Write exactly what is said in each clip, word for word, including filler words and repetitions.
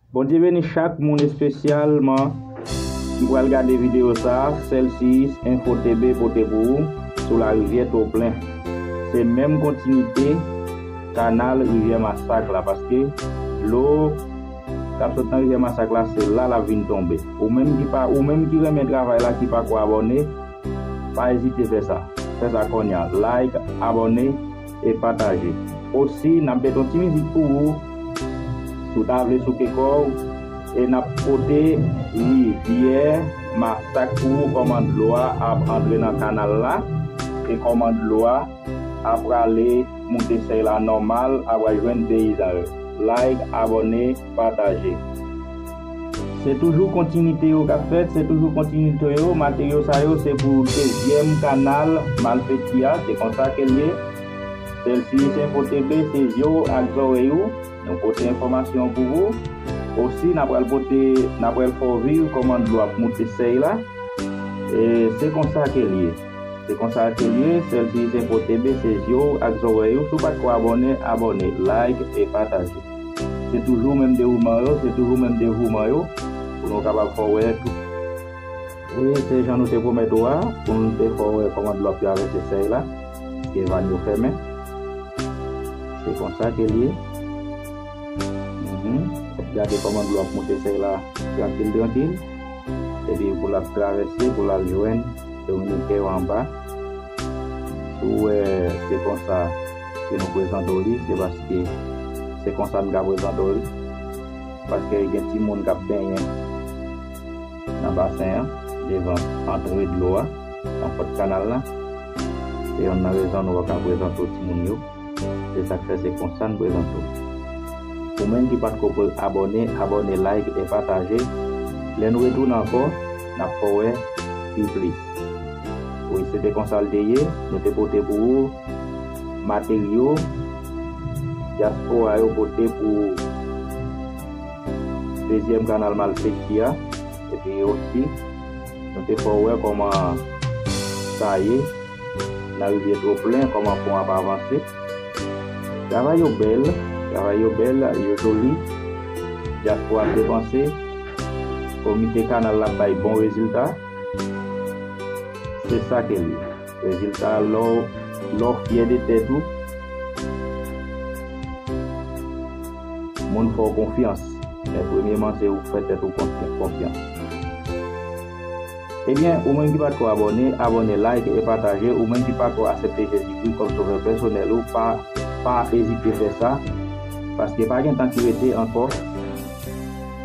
Bondye beni chak moun, espesyalman ki pral gade videyo sa a. Sèl Siyis Enfo T V pote pou ou sou larivyè Twoplen. Se menm kontinite kanal Rivyè Masak la, paske dlo k ap sot nan Rivyè Masak la, se la l ap vin tonbe. Ou menm ki pa, ou menm ki renmen travay la, ki pa ko abòne, pa ezite fè sa. Fè sa kounye a. Like, abòne e pataje. Osi, n ap met yon ti mizik pou ou. Si w ta vle souke kò w, e n ap pote Rivyè Masak pou ou, kòman dlo a ap antre nan kanal la, e kòman dlo a ap prale moute sèy la nòmal, ap pral jwenn peyizan yo. Like, abòne, pataje. Se toujou kontinite yo k ap fèt, se toujou kontinite yo. Materyo sa yo se pou dezyèm kanal Malfeti a, se konsa ke l ye. Sèl Siyis Enfo T V, se zye w ak zòrèy ou, nou pote enfòmasyon pou ou. Osi, n ap pral pote, n ap pral fè w viv kòman dlo ap moute sèy la. E se konsa ke l ye. Se konsa ke l ye, Sèl Siyis Enfo T V, se zye w ak zòrèy ou. Si w pa t ko abòne, abòne, like e pataje. Se toujou menm dewouman yo, se toujou menm devouman yo, pou nou kapab fè w wè tout. Wi, se jan nou te pwomèt ou a, pou nou te fè w wè kòman dlo ap travèse sèy la, ke vàn yo fèmen. Se konsa ke l ye. Mhm. Gade kòman dlo ap moute sèy la, trankil, trankil. Epi pou l ap travèse, pou l al jwenn Dominiken yo anba. Si w wè se konsa ke nou prezante w li, se paske se konsa n ka prezante w li. Paske gen timoun k ap benyen nan basen an, devan antre dlo a, nan pòt kanal la. Se yonn nan rezon nou pa ka prezante w timoun yo. Se sa k fè se konsa n prezante w. Ou menm ki pa t ko pre-, abòne, abòne, like e pataje. Lè n retounen ankò, n ap fè w wè pi plis. Wi, se te konsa l te ye. Nou te pote pou ou materyo dyaspora yo pote pou dezyèm kanal Malfeti a. Epi osi, nou te fè w wè kòman sa ye nan Rivyè Twoplen, kòman pon ap avanse. Travay yo bèl, travay yo bèl, yo joli. Dyaspora ap depanse. Komite kanal la bay bon rezilta. Se sa ke l ye. Rezilta, lè w, lè w fyè de tèt ou, moun fè w konfyans. Men premyeman, se ou k fè tèt ou konfy-, konfyans. Ebyen, ou menm ki pa t ko abòne, abòne, like e pataje. Ou menm ki pa ko aksepte Jezikri kòm Sovè pèsonèl ou, pa, pa ezite fè sa, paske pa gen tan ki rete ankò.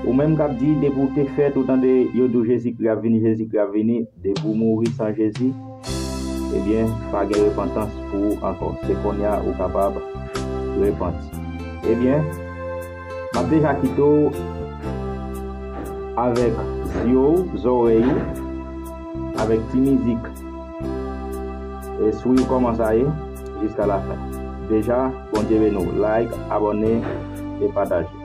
Ou menm k ap di, depi w te fèt, ou tande yo di w Jezikri ap vini, Jezikri ap vini, depi w mouri san Jezi, ebyen, pa gen repantans pou ou ankò. Se kounye a ou kapab repanti. Ebyen, m ap deja kite w avèk zye w, zòrèy ou, avèk ti mizik. E swiv kòman sa ye jiska lafen. Deja, Bondye beni w. Like, abòne e pataje.